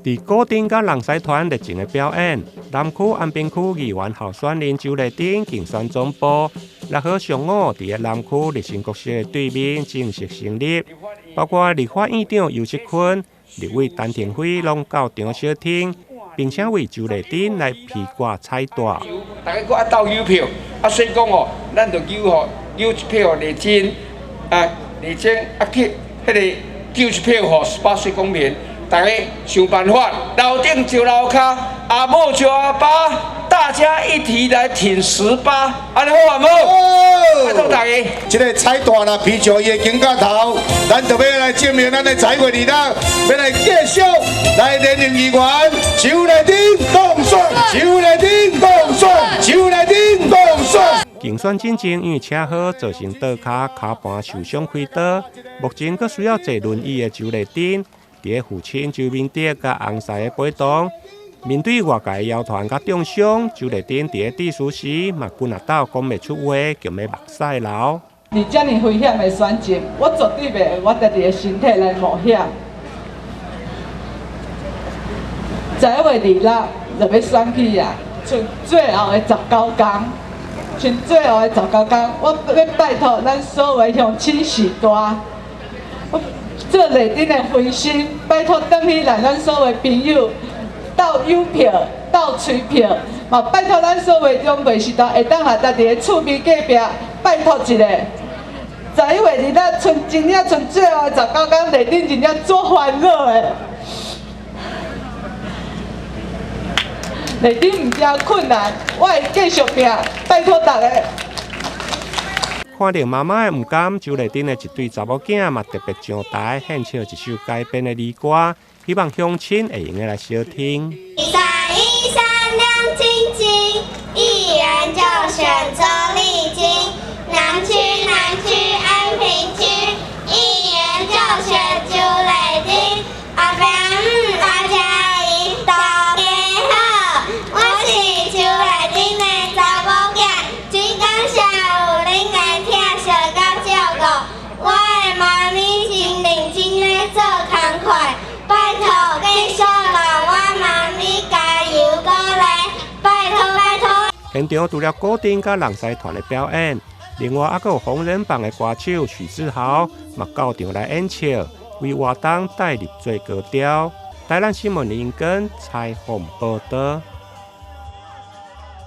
佇古鎮佮人獅團熱情的表演，南區安平區議員候選人周麗珍競選總部，6號上午佇个南區立新國小的對面正式成立，包括立法院長游錫堃、立委陳亭妃攏到場相挺，並且為周麗珍來披掛彩帶。大家閣愛鬥郵票，啊，所以講哦，咱就郵予郵一票麗珍，啊，麗珍啊去彼个丟一票予18歲公民。大家想辦法，樓頂招樓跤，阿母招阿爸，大家一起來挺十八，按呢好無？好，拜託大家。這个彩帶啦，披上伊的肩胛頭，咱就欲來證明咱的十一月26，欲來繼續來連任議員，周麗珍當選，周麗珍當選，周麗珍當選。競選進前因為車禍造成倒跤跤盤受傷開刀，目前閣需要坐輪椅的周麗珍，佇个父親周明德佮翁婿的陪同，面對外界謠傳佮中傷，周麗珍佇个致辭時嘛睏啊抖講袂出話，強欲目屎流。佇遮爾危險的選情，我絕對袂用我家己的身體來冒險。11月26就欲選舉啊，賰最後的19天，賰最後的十九天，我欲拜託咱所有的鄉親序大。做麗珍的分身，拜託轉去來咱所有的朋友鬥郵票、鬥催票，嘛拜託咱所有的長輩序大會當來家己的厝邊隔壁拜託一下。11月26，賰真正賰最後的十九天，麗珍真正足煩惱的。麗珍毋驚困難，我會繼續拚，拜託大家。看著媽媽的毋甘，周麗珍的一對查某囝嘛特別上台獻唱一首改編的兒歌，希望鄉親會用得來相聽。一閃一閃亮晶晶，議員就選周麗金。南區南區安平區，議員就選周麗珍。阿爸姆阿嘉怡，大家好，我是周麗珍的查某囝，真感謝有恁的疼惜佮照顧。我的媽咪真認真咧做工課，拜託繼續予我媽咪加油鼓勵，拜託拜託。現場除了古鎮佮人獅團的表演，另外猶閣有紅人榜的歌手許志豪嘛到場來演唱，為活動帶入最高潮。台南新聞林根採訪報導。